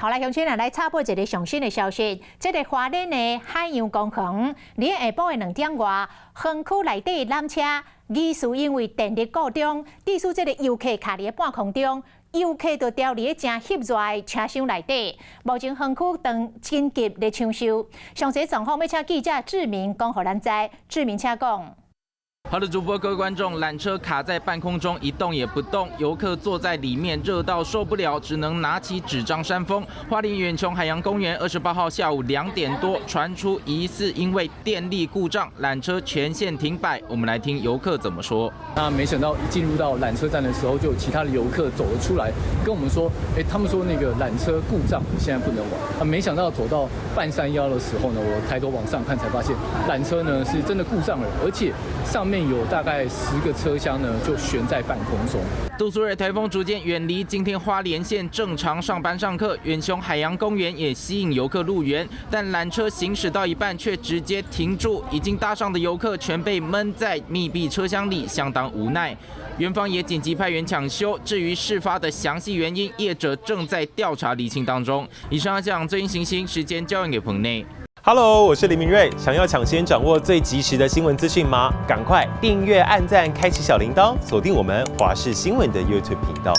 好來，鄉親啊，來插播一个上新的消息。這个花蓮的海洋公園，佇下晡的2點外，園區內底纜車疑似因為電力故障，致使這个遊客卡佇半空中，遊客就牢佇咧誠翕熱的車廂內底。目前園區正緊急咧搶修。詳細狀況欲請記者志明講予咱知。志明請講。好的，主播各位觀眾，纜車卡在半空中一動也不動，遊客坐在裡面熱到受不了，只能拿起紙張扇風。花蓮遠雄海洋公園28號下午2點多傳出疑似因為電力故障，纜車全線停擺。我們來聽遊客怎麼說。那沒想到一進入到纜車站的時候，就有其他的遊客走了出來，跟我們說，哎，他們說那個纜車故障，現在不能玩。啊，沒想到走到半山腰的時候呢，我抬頭往上看，才發現纜車呢是真的故障了，而且上面有大概10個車廂呢，就懸在半空中。杜蘇芮颱風逐漸遠離，今天花蓮縣正常上班上課，遠雄海洋公園也吸引遊客入園，但纜車行駛到一半卻直接停住，已經搭上的遊客全被悶在密閉車廂裡，相當無奈。園方也緊急派員搶修，至於事發的詳細原因，業者正在調查釐清當中。以上講最新情形，時間交給棚內。 Hello，我是林明瑞。想要搶先掌握最及時的新聞資訊嗎？趕快訂閱、按讚、開啟小鈴鐺，鎖定我們華視新聞的 YouTube 頻道。